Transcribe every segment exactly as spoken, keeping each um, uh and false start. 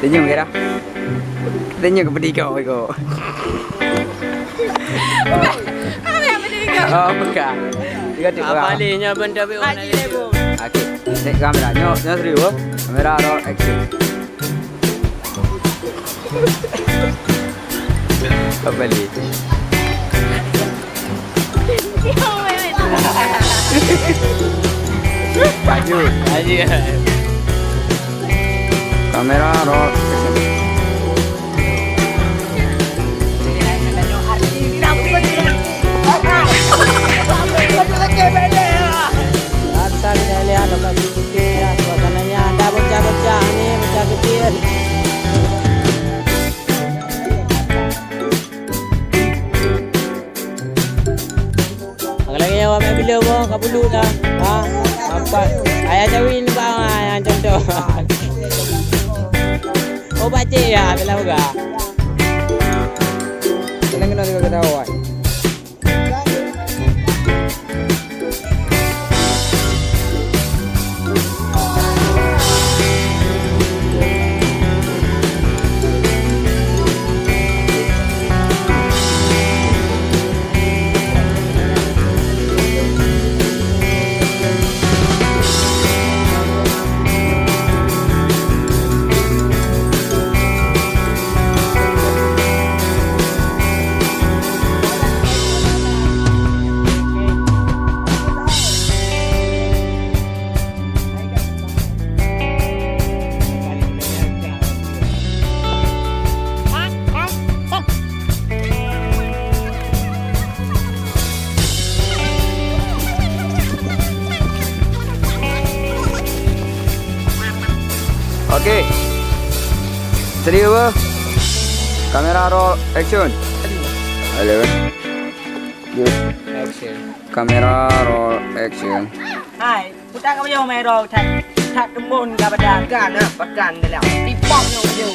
Senyum kira. Senyum ke pedih kau, kau. Apa yang pedih kau? Oh, bukan. Tiga tu. Apa leh nya benda bi warna. Okey. Cek kamera. Nyo, nyo serius. Kamera roll action. Apa leh? Lanjut. Lanjut. Kamera roll action. Rasa kita lihat lokasi putih ya, suasananya ada bocah-bocah ni, bocah kecil. Lagi-lagi nyawa mak bila boh ka bulu dah. Ha? Nampak ayah cawi ni bang, ha, yang contoh. Oh, pakcik ya, bila uga. Kena-kena juga kita awak. Oke. Serius, beuh? Kamera roll action. Halo. Yuk. Action. Kamera roll action. Hai, putar ka bajau mai roll that. That teumbon ka badan. Pakan ah, pakan dalam. Tipok nyoe bajau.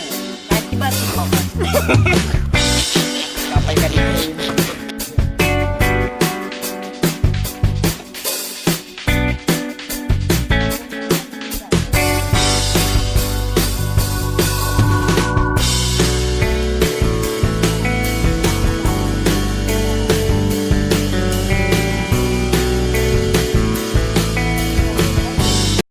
Hai, tiba tipok.